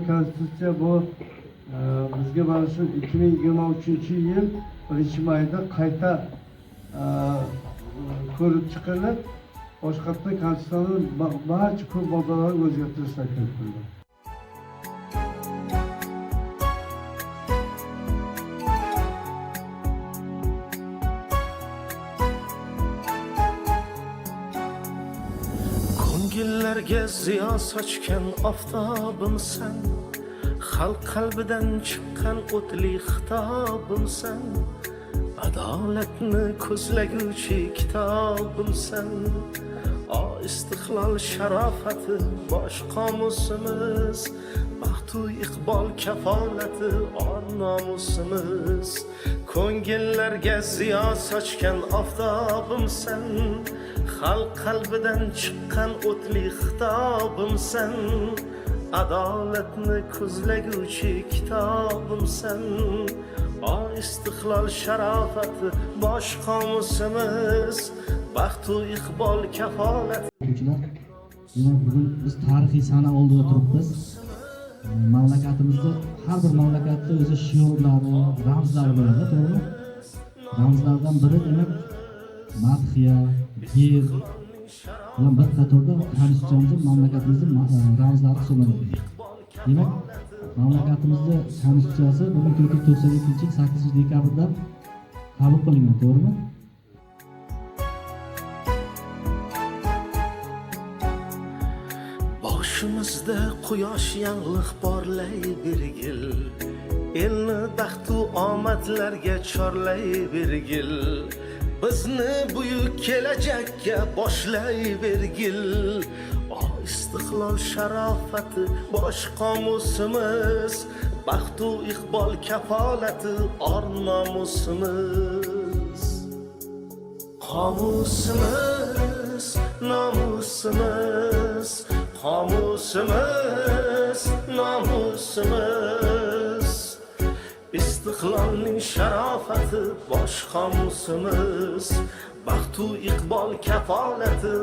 Konstitutsiya bu bizga mana shu 2023-yil 1-mayda qayta ko'rib chiqilib, boshqatdan konstitutsiyani barcha ko'p moddalari o'zgartirishlar kiritildi. Ko'ngillarga ziyo sochgan oftobimsan, xalq qalbidan chiqqan o'tli xitobimsan, adolatni ko'zlaguvchi kitobimsan. O istiqlol sharofati, bosh qomusimiz, baxtu iqbol kafolati, or nomusimiz. Ko'ngillarga ziyo sochgan oftobimsan, xalq qalbidan chiqqan o'tli xitobimsan, adolatni ko'zlaguvchi kitobimsan. O istiqlol sharofati, bosh qomusimiz, baxtu iqbol kafolati. O'quvchilar, demak, bugun biz tarixiy sana oldida turibmiz. Mamlakatimizda, har bir mamlakatda o'zi shiorlari, ramzlari bo'ladi, to'g'rimi? Ramzlardan biri, demak, madhiya, gerb bilan bir qatorda konstitutsiyamiz mamlakatimizni ramzlari hisoblanadi. Demak, mamlakatimizda konstitutsiyasi 1492-yil 8 dekabrda qabul qilingan, to'g'rimi? Boshimizda quyosh yanglig' porlay bergil, elni baxtu omadlarga chorlay bergil, bizni buyuk kelajakka boshlay bergil. O istiqlol sharofati, bosh qomusimiz, baxtu iqbol kafolati, or nomusimiz. Qomusimiz, nomusimiz, qomusimiz, nomusimiz. Istiqlolning sharofati, bosh qomusimiz, baxtu iqbol kafolati.